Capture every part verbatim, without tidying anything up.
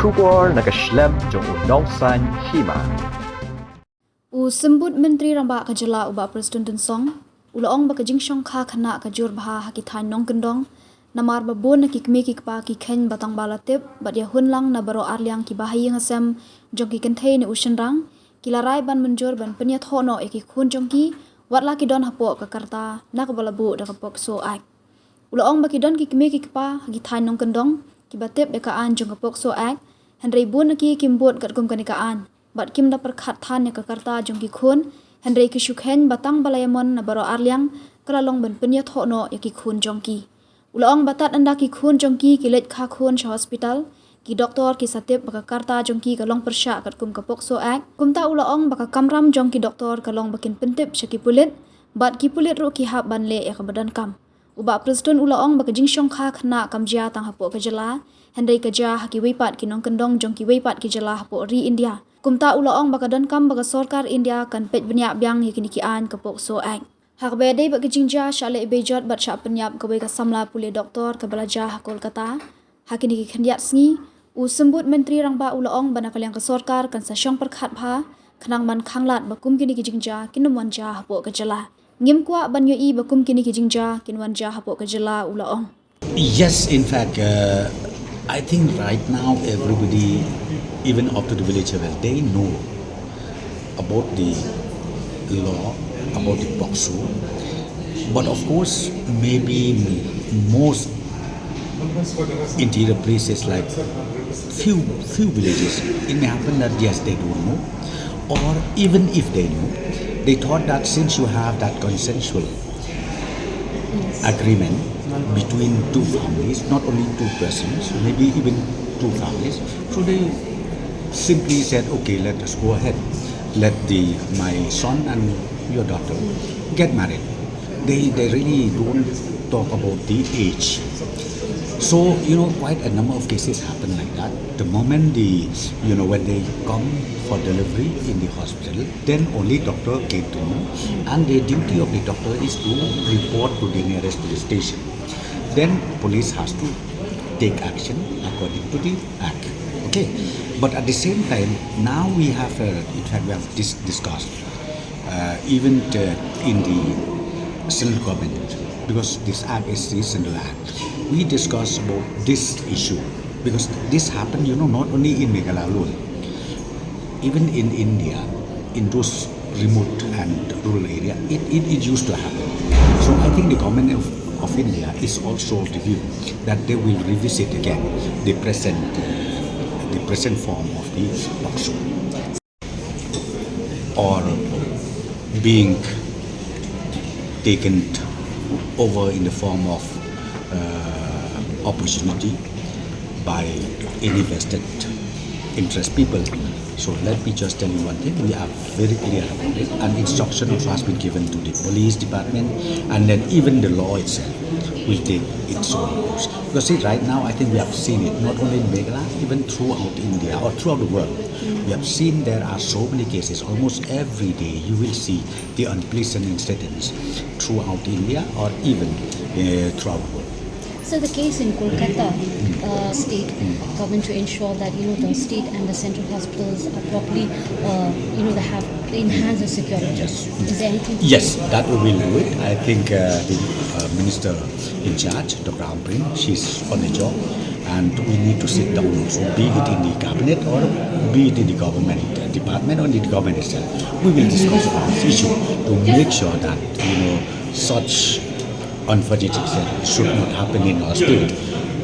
Khubor na ka shlem jong u Nongsaiñ Hima. U Symbud Myntri Rangbah ka Jylla u Bah Prestone Tynsong u la ong ba ka jingshongkha khynnah ka jur bha ha ki thaiñ nongkyndong, namar ba bun na ki kmie ki kpa ki kheiñ ba tang ba la tip bad ïa hun lang na baroh arliang ki bahaïing hasem jong ki kynthei ne u shynrang, ki la rai ban mynjur ban pynïathoh noh ïa ki khun jong ki, wat la ki don hapoh ka karta na kaba la buh da ka POCSO Act. U la ong ba ki don ki kmie ki kpa ha ki thaiñ nongkyndong kiba tip ïa ka aiñ jong ka POCSO Act, hynrei bun na ki kim bud katkum kane ka aiñ bad kim da pyrkhat than ïa ka karta jong ki khun, hynrei ki shu kheiñ ba tang ba la ïamon na baroh arliang ka la long ban pynïathoh noh ïa ki khun jong ki. U la ong ba tad ynda ki khun jong ki ki leit kha khun sha hospital, ki doktor ki sa tip ba ka karta jong ki ka long pyrshah katkum ka POCSO Act. Kumta u la ong ba ka kamram jong ki doktor ka long ba kin pyntip sha ki pulit, bad ki pulit ruh ki hap ban leh ïa kaba donkam. U Bah Prestone u la ong ba ka jingshongkha khynnah kam jia tang hapoh ka jylla, hynrei ka jia ha kiwei pat ki nongkyndong jong kiwei pat ki jylla hapoh ri India. Kumta u la ong ba ka donkam ba ka sorkar India kan peit bniah biang ïa kine ki aiñ ka POCSO Act. Ha kaba ïadei bad ka jingjia shah leh bejot bad shah pynïap kawei ka samla pule doktor kaba la jia ha Kolkata ha kine ki khyndiat sngi, u Symbud Myntri Rangbah u la ong ba na ka liang ka sorkar kan sa shong pyrkhat bha khnang ban khanglad ba kum kine ki jingjia kin ym wan jia hapoh ka jylla. Ngim kwah ban ïohi ba kum kine ki jingjia kin wan jia hapoh ka jylla, u la ong. Yes, in fact, uh, I think right now everybody, even up to the village level, they know about the law, about the POCSO. But of course, maybe most interior places, like few few villages, it may happen that yes, they don't know, or even if they know, they thought that since you have that consensual agreement between two families, not only two persons, maybe even two families, so they simply said, "Okay, let us go ahead. Let the my son and your daughter get married." They they really don't talk about the age. So, you know, quite a number of cases happen like that. The moment the, you know, when they come for delivery in the hospital, then only doctor came to know, and the duty of the doctor is to report to the nearest police station. Then police has to take action according to the act. Okay, but at the same time, now we have, uh, in fact, we have dis- discussed, uh, even, uh, in the central government, because this act is the central act. We discussed about this issue because this happened, you know, not only in Meghalaya alone, even in India, in those remote and rural area, it, it, it used to happen. So I think the government of, of India is also of the view that they will revisit again the present, uh, the present form of the POCSO, or being taken over in the form of, uh, opportunity by any vested interest people. So let me just tell you one thing. We are very clear about it. An instruction also has been given to the police department, and then even the law itself will take its own course. Because see, right now, I think we have seen it, not only in Meghalaya, even throughout India or throughout the world. We have seen there are so many cases. Almost every day, you will see the unpleasant incidents throughout India or even, uh, throughout the world. So the case in Kolkata, uh, state government to ensure that, you know, the state and the central hospitals are properly, uh, you know, they have the enhanced security. Yes. Is there anything? Yes, that we will do it. I think, uh, the, uh, minister in charge, Doctor Ampareen, she's on the job, and we need to sit down also, be it in the cabinet or be it in the government, uh, department or in the government itself. We will discuss on this issue to make sure that, you know, such unfortunate incident should not happen in our state,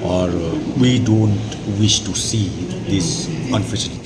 or, uh, we don't wish to see this unfortunate